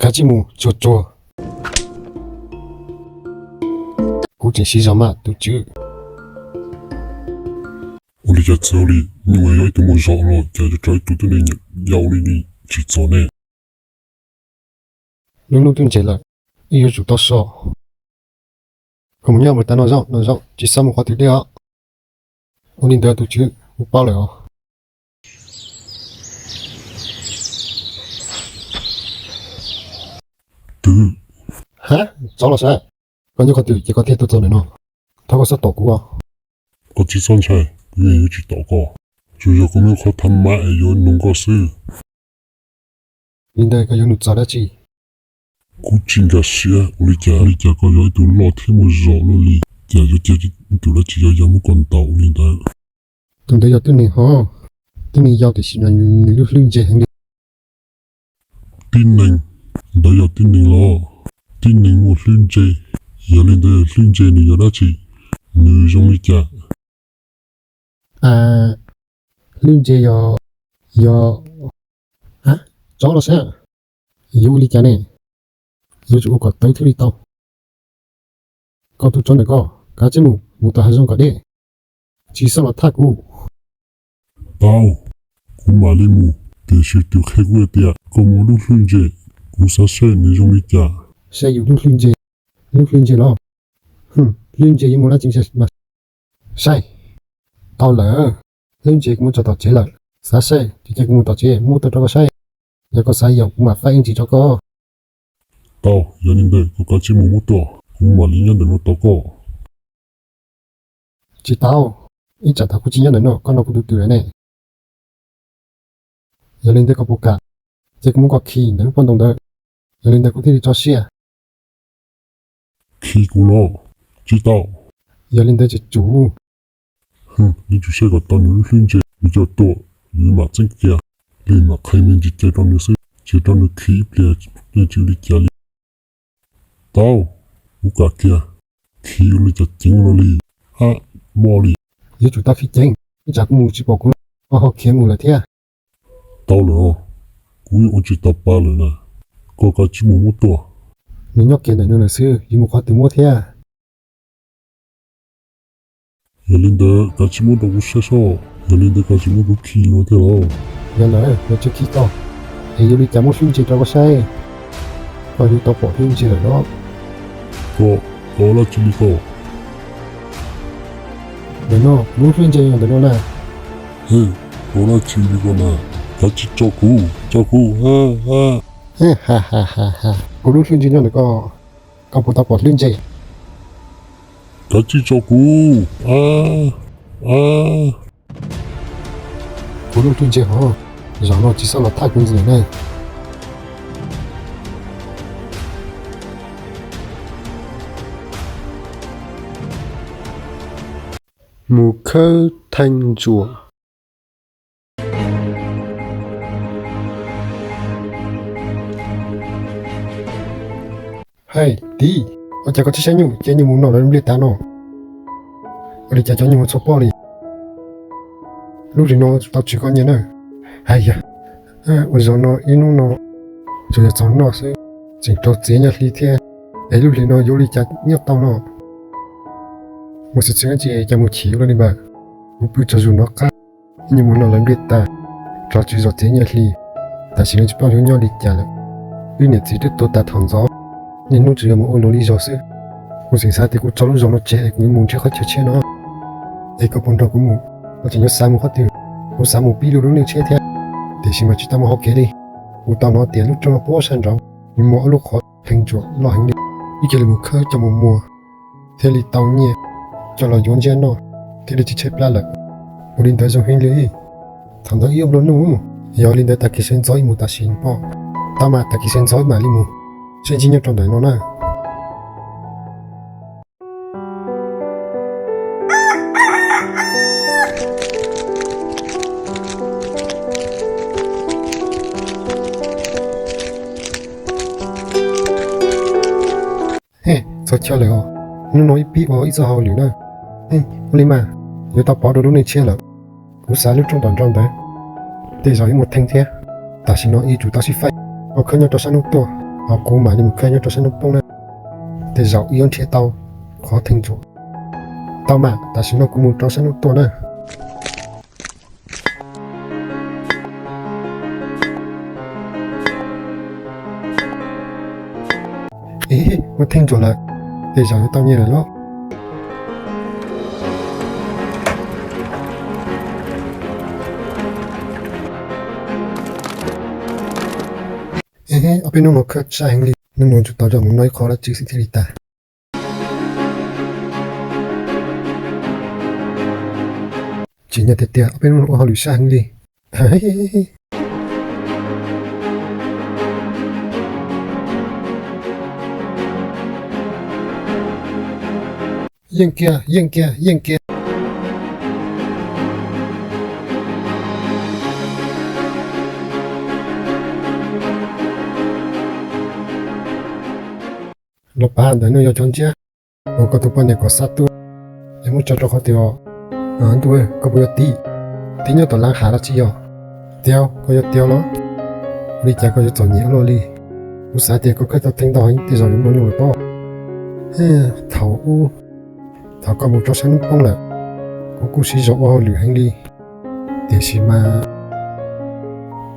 Kav tsij mus tsuag tsuag. Kuv tseem siv zog mas tus tswv. Ua li cas txawv li, nyuj yog ib tug muaj zog los cas yuav raug ib tug tib neeg yau li li tsis txog ne? Lub hnub twb ntseg lawm, wb yuav tsum tau so. Koj mus nyob mus tas no zoo no zoo, tsis xav mus qhov twg deb os. Ua li ntawd tus tswv, kuv paub lawm os. Twb, ha, txhob los saib. Koj nyob qhov twg ces koj thiaj tuaj txog ntawm no. Thov koj txhob tom kuv os. Koj tsis txhob ntshai, kuv yeej yuav tsis tom koj. Tsuas yog koj muaj qhov tham mas es yuav nug koj xwb. Li ntawd koj yuav nug txog dab tsi? Kuv tsis nkag siab ua li cas, ua li cas koj yog ib tug loj thiab muaj zog luaj li, cas yuav cia tus dab tsi yau yau muab koj ntaus ua li ntawd? Tus ntawd yog tib neeg hov, tib neeg yau tiam sis mas nws lub hlwb ntse heev li. Tib neeg, ntawd yog tib neeg los? Tib neeg muaj hlwb ntse, yog li ntawd hlwb ntse nws yog dab tsi? Nws zoo li cas? Hlwb ntse yog, yog, tsob los saib, yuav ua li cas ne? Yuav tsum ua kom tawv thiaj li tau. Koj tus tsob ntawm koj, kav tsij mus, mus tom hav zoov kom deb, tsis txhob los thaj kuv. Tau, kuv mam li mus, tiam sis tus qhia kuv hais tias koj muaj lub hlwb ntse, kuv xav saib nws zoo li cas. Saib yus lub hlwb ntse, lub hlwb ntse los? Hlwb ntse yuav muaj dab tsi mas saib. Tau lawm, hlwb ntse kuv muab tso tom tsev lawm, xav saib ces cia kuv mus tom tsev muab tuaj rau koj saib. Yog koj xav yuav kuv mam faib ib ntsis rau koj. Tau, yog li ntawd koj kav tsij mus muab tuaj, kuv mam li nyob ntawm no tos koj. Tsis tau, ib tsam thaum kuv tsis nyob ntawm no koj nrog kuv tus twm lawm ne. Yog li ntawd koj puas kam, ces kuv muab koj khi ntawm lub pob ntoo ntawd, yog li ntawd kuv thiaj li tso siab. Khi kuv los? Tsis tau. Yog li ntawd ces tsum. Yuav tsum saib kom tau nws lub hlwb ntse, nws coj tuaj, yus mam txeeb kiag, li mam qhia me ntsis cai rau nws xwb, tsis rau nws khi ib pliag yeej tsis ua li cas li. Tau, kuv kam kiag, khi ua li cas ceev no li, ab, mob li. Yuav tsum tau khi ceev, ib tsam kuv mus tsis pom kuv, koj ho khiav mus lawm thiab. Tau lawm os, kuv yeej ua tsis tau pa lawm na, koj kav tsij mus muab tuaj. Nws nyob kiag ntawm no lawm xwb, yuav mus qhov twg muab thiab? Yog li ntawd kav tsij muab rau kuv saib soj, yog li ntawd kav tsij muab kuv khi no thiab los. Yog lawm, kuv tsis khi koj, es yuav li cas muab hlwb ntse rau koj saib? Koj yuav tau pom hlwb ntse lawm los? Koj, koj ua dab tsi li koj? Ntawm no, kuv lub hlwb ntse yog ntawm no na. Koj ua dab tsi li koj na? Kav tsij tso kuv, tso kuv. Kuv lub hlwb ntse nyob ntawm koj, koj puas tau pom hlwb ntse? Kav tsij tso kuv. Kuv lub hlwb ntse hov, zaum no tsis txhob los thaj kuv ntxiv na. Mus khawb theej ntsuam. Hais tij, ua cas koj tsis saib nyuj, cia nyuj mus noj lawv npliaj tas no? Ua li cas cov nyuj mus txhua pob li? Lub hlis no tau tshwm koj nyiaj na. Hais yog, ua zaum no ib hnub no tsuas yog txog noj xwb, tseem raug txiav nyiaj hli thiab, es lub hlis no yuav ua li cas nyiaj tau no? Mus xwm txwv dab tsi cas mus chim ua luaj li npawg? Kuv pw tsaug zog no qab, nyuj mus noj lawv npliaj tas, raug tswv zos txiav nyiaj hli, tam sim no tsis paub yuav nyob li cas lawm. Wb niam txiv twb tuag tas thaum ntxov, niaj hnub tsuas yog mus ua luam li zog xwb. Kuv tseem xav tias kuv tso lub zos no tseg es kuv yuav mus nrhiav qhov chaw tshiab no, es koj puas nrog kuv mus? Koj tseem yuav xav mus qhov twg? Kuv xav mus pib luag lub neej tshiab thiab, tiam sis mas tsis tau muaj hauv kev li. Kuv tau hnov tias lub rooj puag sab nraud nws muaj ob lub qhov theej ntsuam loj heev li, wb cia li mus khawb coj mus muag thiaj li tau nyiaj coj los yuav ntshiab noj thiaj li tsis tshaib plab lawm. Ua li ntawd zoo heev li. Thaum ntawd wb yuav nplua nuj, yog li ntawd tag kis sawv ntxov wb mus tam sim no. Tau mas, tag kis sawv ntxov wb mam li mus, seb ntsib nyob rau ntawm no na. Txog chaw lawm os, hnub no wb pib ua ib txoj hauj lwm na. Ua li mas, yuav tau pov dua lub neej tshiab lawm. Kuv xav lub rooj tom nraud ntawd, tej zaum yuav muaj theej thiab. Tam sim no wb yuav tsum tau sib faib, ua khawb nyob rau sab hnub tuaj, Ho kuv mam li mus khawb nyob rau sab hnub poob na, tej zaum wb yuav nrhiav tau qhov theej ntsuam. Tau mas, tam sim no kuv mus rau sab hnub tuaj na. Ib, muaj theej ntsuam lawm, tej zaum yuav tau nyiaj lawm lauj. Ib, ob peb hnub no khawb sab heev li, hnub no tsuas tau coj mus noj ib qho dab tsi xwb thiaj li tas. Tsim nyog tiag tiag, ob peb hnub no ua hauj lwm sab heev li. Yeej kiag, yeej kiag, yeej kiag. Los pab ntawm no yog cov ntsiab uas koj tus poj niam kom xa tuaj, es muab tso rau qhov twg os? Ntuj, koj puas yuav tiv, tiv nyob tom lab hav dab tsi yog? Tiag, koj yuav tiag los? Ua li cas koj yuav txom nyem ua luaj li? Kuv xav tias koj khawb tau theej ntau heev tej zaum yuav muaj nyuj lawm pob. Thaum ub, thaum koj mus rau sab hnub poob lawm, kuv kuj siv zog ua hauj lwm heev li. Tiam sis mas,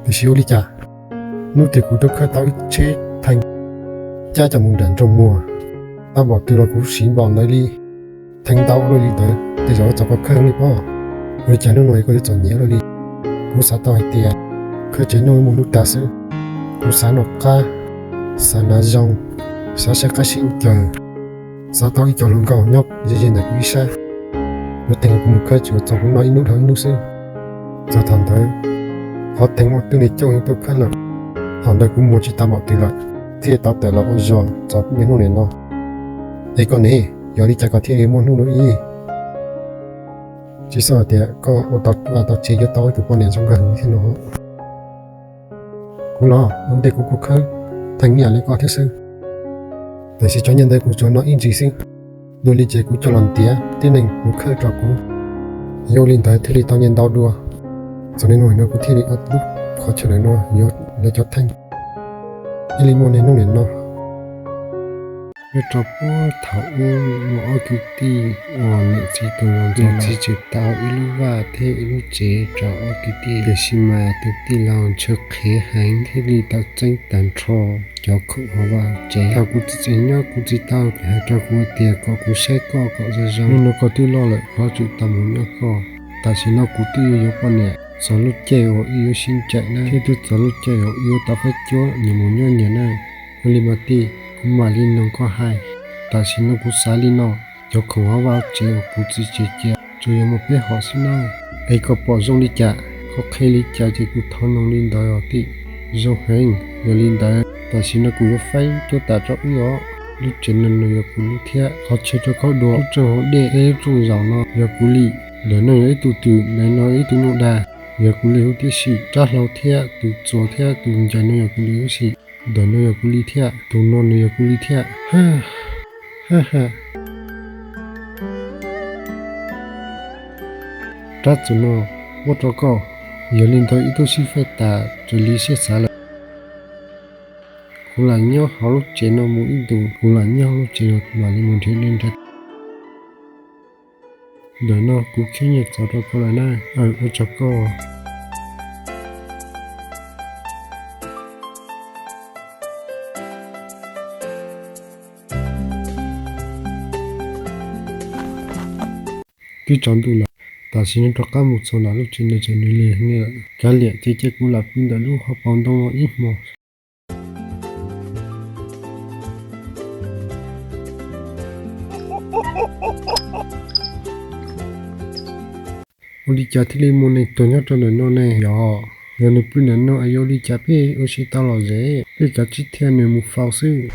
tiam sis ua li cas, hnub twg kuv twb khawb tau ib tsheb theej cab coj mus nram nroog Muas, tab npaum twg los kuv siv npaum ntawd li. Theej ntau ua luaj li ntawd tej zaum yuav txaus koj khawb li pob. Ua li cas hnub no koj yuav txom nyem ua luaj li? Kuv xav tau hais tias khawb tsev nyuj muaj hnub tag xwb. Kuv xav noj qab, xav hnav zoo, xav saib qab sib ncaws, xav tau ib co hluas nkauj nyob ze ze ntawm kuv ib sab. Yuav theej kuv mus khawb tsuas txog kuv noj ib hnub dhau ib hnub xwb. Txog thaum ntawd, qhov theej muaj twb niaj coob heev tuaj khawb lawm. Thaum ntawd kuv muag tsis tau npaum twg lawm, thiaj tau tawm los ua zog txog niaj hnub nim no. Es koj ne, yog li cas koj thiaj li muaj hnub no ib? Tsis xav hais tias koj ua tau vaj tau tsev yuav tau ib tug poj niam zoo nkauj heev thiab no. Kuv los ua ntej kuv kuj khawb theej ib yam li koj thiab xwb, tiam sis cov nyiaj ntawd kuv tsuas noj ib ntsis xwb. Dua li ces kuv coj los ntiav tib neeg mus khawb rau kuv, yog li ntawd thiaj li tau nyiaj ntau dua. Txog niaj hnub no kuv thiaj li ua lub qhov chaw ntawm no yuav lawv cov theej, thiaj li muaj niaj hnub nim no. Nyob rau puag thaum ub muaj ob kwv tij uas niam txiv tau los ntxov, niam txiv tseem tau ib lub vaj thiab ib lub tsev rau ob kwv tij. Tiam sis mas tus tij laug ntshaw qhev heev thiaj li tau txeeb tag nrho cov khoom hauv vaj hauv tsev. Thaum kuv txiv tseem nyob kuv txiv tau hais rau kuv tias kom kuv saib koj kom zoo zoo, hnub no koj twb loj lawm, kuv yuav tsum tau mus nyob koj. Tam sim no kuv twb yuav yuav poj niam, txog lub caij uas wb yuav sib ncaim na, thiab twb txog lub caij uas wb yuav tau faib cuab nyias mus nyob nyias na. Ua li mas tij, kuv mam li nug koj hais. Tam sim no kuv xav li no, cov khoom hauv vaj hauv tsev uas kuv txiv tseem cia tsuas yog muaj peb hom xwb na. Es koj pom zoo li cas, koj qhia li cas ces kuv thov noog li ntawd os tij. Zoo heev. Yog li ntawd tam sim no kuv yuav faib cuab tas rau wb os. Lub tsev no nws yog kuv lub thiab, qhov chaw rau koj dua, lub rooj hauv dej thiab lub rooj zaum no yog kuv li. Ntawm no yog ib tug twm, ntawm no yog ib tug nyuj dag, yog kuv li huv tib si. Rab hlau thiab tus txuas thiab tus ncaws no yog kuv li huv si. Ntawm no yog kuv li thiab, tus no nws yog kuv li thiab. Ha ha. Rab txuas no muab rau koj, yog li ntawd wb twb sib faib tas raws li siab xav lawm. Kuv lam nyob hauv lub tsev no mus ib ntus, kuv lam nyob hauv lub tsev no mam li mus nrhiav dej nrhiav. Ntawm no kuv khib nyiaj txaus rau koj lawm na, ua tsaug koj. Twb tsaus ntuj lawm, tam sim no rov qab mus txog nram lub tsev no ces nws lig lawm. Kav liam ces cia kuv lam pw ntawm lub hauv paus ntoo no ib hmo. Ua li cas thiaj li muaj neeg tuag nyob rau ntawm no ne yog? Yog nws pw ntawm no es yuav ua li cas peb ua si tau lom zem? Peb kav tsij thiaj nws mus faus xwb.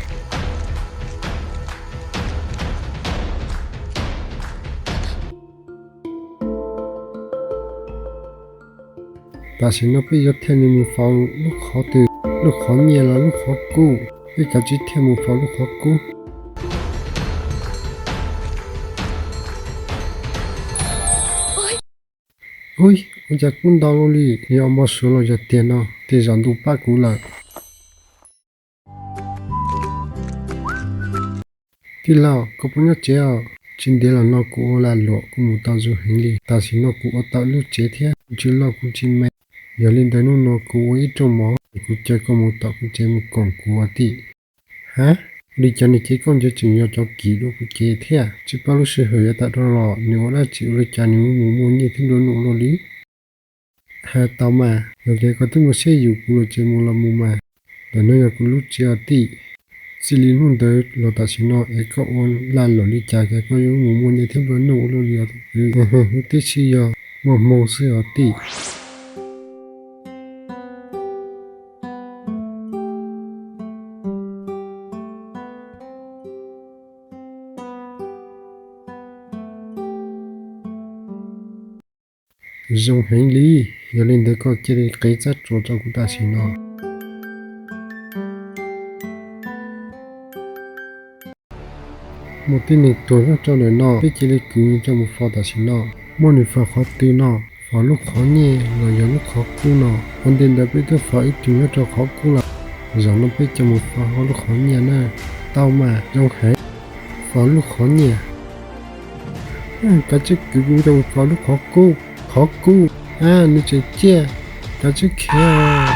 Tam sim no peb yuav thiaj li mus faus lub qhov twg, lub qhov nyiaj los lub qhov kub? Peb kav tsij thiaj mus faus lub qhov kub. Ub, ua cas kub ntau luaj li? Yog npau suav los yog tiag no? Tej zaum ntuj pab kuv lawm. Tij laug, koj puas nyob tsev os? Tsis ntev los no kuv ua lag luam kuv mus tau zoo heev li. Tam sim no kuv ua tau lub tsev thiab, kuv tsis loj kuv tsis me. Yog li ntawd hnub no kuv ua ib rooj mov, kuv caw koj mus tom kuv tsev mus koom kuv os tij. Hab, ua li cas nws cev koj ntawd tseem yog cov kim dua kuv cev thiab? Tsis paub lub sij hawm yuav tawm dhau los nws ua dab tsi ua li cas nws mus muaj nyiaj thiab nplua nuj ua luaj li. Hais tau mas, yog tias koj twb muaj siab yus kuv los ces mus los mus mas. Ntawm no yog kuv lub tsev os tij. Txij li hnub ntawd los tam sim no es koj ua lag luam li cas ces koj yuav mus muaj nyiaj thiab nplua nuj ua luaj li os kwv. Huv tib si yog muaj hmoo xwb os tij. Zoo heev li, yog li ntawd koj cia li qev tsab tsuas rau kuv tam sim no. Muaj tib neeg tuag nyob rau ntawm no, peb cia li kwv nws coj mus faus tam sim no. Muab nws faus qhov twg no? Faus lub qhov nyiaj los yog lub qhov kub no? Ua ntej ntawd peb twb faus ib tug nyob rau qhov kub lawm, zaum no peb coj mus faus hauv lub qhov nyiaj na. Tau mas, zoo heev. Faus lub qhov nyiaj. Kav tsij kwv kuv coj mus faus lub qhov kub. Qhov kub, a, nws tseem ciaj. Kav tsij khiav.